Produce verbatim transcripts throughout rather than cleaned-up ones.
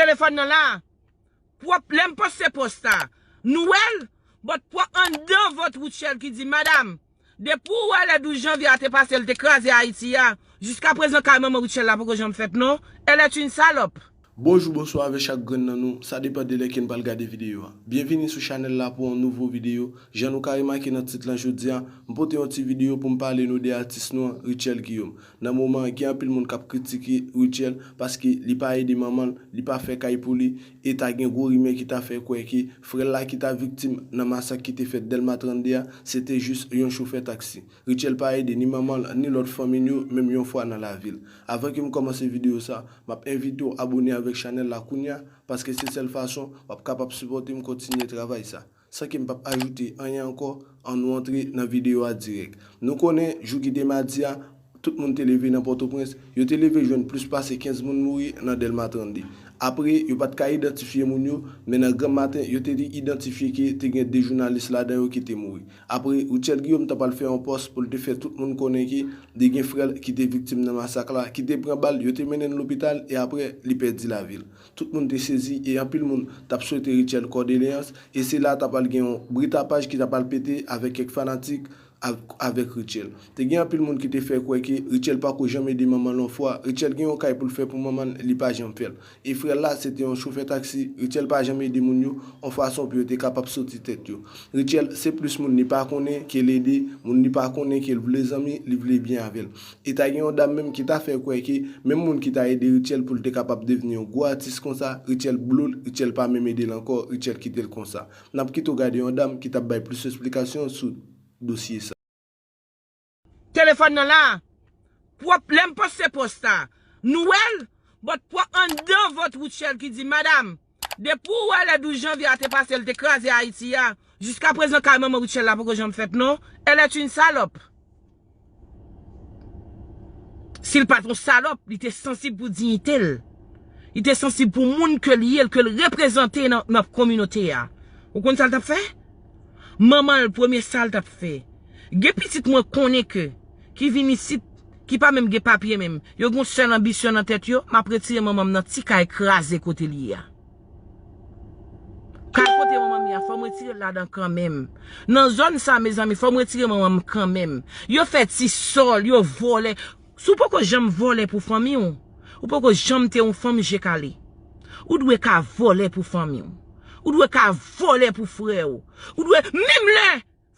Telefòn nan la. Pwòp, lè m poste pòs sa, nou wè l? But pwòp anndan vant Rutshelle ki di, madam, depi w wè lè douz janvye a te pase, l te kraze Ayiti a, jiskaprezan kay manman Rutshelle la poko janm fèt non. Elle est une salope. Bonjou, bonswa avè chak grenn nan nou, sa depann de lè ke n pral gade videyo a. Byenvini sou chanèl la pou yon nouvo videyo. Jan nou ka remake nan tit lan jodi a, m pote yon ti videyo pou m pale nou de atis nou an, Rutshelle Guillaume. Nan moman an, gen anpil moun k ap kritike Rutshelle paske li pa ede manman l, li pa fè kay pou li, e ta gen gwo rimè ki ta fè kwè ke frè l la ki ta viktim nan masak ki te fèt Dèlma trannde a, se te jis yon chofè taksi. Rutshelle pa ede ni manman l, ni lòt fanmi n yo, menm yon fwa nan lavi l. Avan ke m kòmanse videyo sa, m ap envite w abone avèk chanèl la kounye a, paske se sèl fason w ap kapab sipòte m kontinye travay sa. San ke m p ap ajoute anyen ankò, ann nou antre nan videyo a dirèk. Nou konnen, jou ki te madi a, tout moun te leve nan Pòtoprens, yo te leve jwenn plis pase kenz moun mouri nan Dèlma trannde. Apre, yo pa t ka idantifye moun yo, men nan granm maten, yo te idantifye ke te gen de jounalis ladan yo ki te mouri. Apre, Rutshelle Guillaume t ap al fè yon pòs pou l te fè tout moun konnen ke te gen frè l ki te viktim nan masak la, ki te pran bal, yo te mennen l lopital e apre, li pèdi lavi l. Tout moun te sezi e anpil moun t ap swete Rutshelle kondoleyans e se la t ap al gen yon britapaj ki t ap al pete avèk kèk fanatik av-, avèk Rutshelle. Te gen anpil moun ki te fè kwè ke Rutshelle pako janm ede manman l yon fwa. Rutshelle gen yon kay pou l fè pou manman l, li pa janm fè l. E frè l la, se te yon chofè taksi. Rutshelle pa janm ede moun yo yon fason pou yo te kapab soti tèt yo. Rutshelle, se plis moun li pa konnen ke l ede, moun li pa konnen ke l vle zanmi, li vle byen avè l. E ta gen yon dam menm ki ta fè kwè ke menm moun ki ta ede Rutshelle pou l te kapab devni yon gwo atis konsa, Rutshelle blo l, Rutshelle pa menm ede l ankò, Rutshelle kite l konsa. N ap kite w gade yon dam ki t ap bay plis esplikasyon sou dosye sa. Telefòn nan la. Pwòp, lè m poste pòs sa, nou wè l? But pwòp anndan vant Rutshelle ki di, madam, depi w wè lè douz janvye a te pase, l te kraze Ayiti a, jiskaprezan kay manman Rutshelle la poko janm fèt non. Elle est une salope. Si l pa t yon salòp, li te sansib pou diyite l. Li te sansib pou moun ke l ye, ke l reprezante nan, nan kominote a. Ou konn sa l t ap fè? Manman l, premye sa l t ap fè. Gen pitit mwen konnen ke, ki vin isit, ki pa menm gen papye menm. Yo gen yon sèl anbisyon nan tèt yo, m ap retire manman m nan ti kay kraze kote l ye a. Kay kote manman m ye a, fò m retire l ladan kanmenm. Nan zòn sa, mezanmi, fò m retire manman m kanmenm. Yo fè ti sòl, yo vòlè. Si w poko janm vòlè pou fanmi w, ou poko janm te yon fanm je kale. Ou dwe ka vòlè pou fanmi w. Ou dwe ka vòlè pou frè w. Ou dwe, menm lè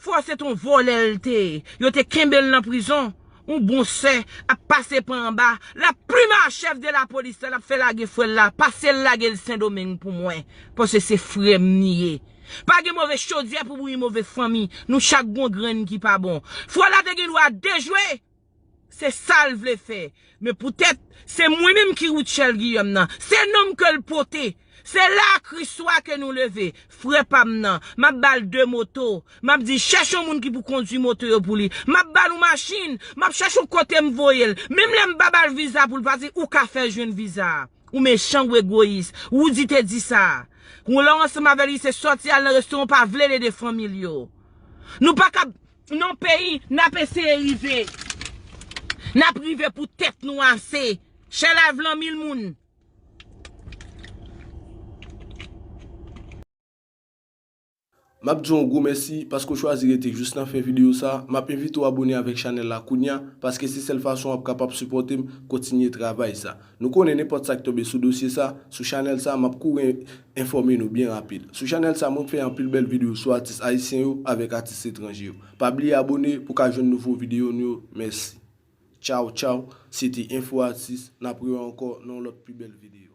fò se t on vòlè l te ye, yo te kenbe l nan prizon, yon bon sè ap pase pa anba, l ap plim a chèf de lapolis la, l ap fè lage frè l la, pase l lage l Sendomeng pou mwen, paske se frè m li ye. Pa gen move chodyè pou bouyi move fanmi, nou chak gon grenn ki pa bon. Frè la te gen dwa dejwe, se sa l vle fè. Men poutèt, se mwen menm ki Rutshelle Guillaume nan. Se non m ke l pote. Se la Kriswa ke nou leve. Frè pa m nan, m ap ba l de moto. M ap di, chèche yon moun ki pou kondwi moto yo pou li. M ap ba l yon machin. M ap chèche yon kote m voye l. Menm lè m pa ba l viza pou l pati, ou ka fè jwenn viza a. Ou mechan, ou egoyis. Woody te di sa. Ou lè w ansanm avè li, se sòti al nan restoran, w pa vle l ede fanmi l yo. Nou pa ka Nan peyi, n ap eseye rive. N ap rive pou tèt nou ase. Share live lan mil moun. M ap di w yon gwo mèsi paske w chwazi rete jis nan fen videyo sa. M ap envite w abone avèk chanèl la kounye a, paske se sèl fason w ap kapab sipòte m kontinye travay sa. Nou konnen nenpòt sa k tonbe sou dosye sa, sou chanèl sa, m ap kouri enfòme nou byen rapid. Sou chanèl sa, mwen fè anpil bèl videyo sou atis ayisyen yo avèk atis etranje yo. Pa bliye abone pou w ka jwenn nouvo videyo nou yo. Mèsi. Tchaw, tchaw. Se te Enfo Atis. N ap rewè ankò nan yon lòt pi bèl videyo.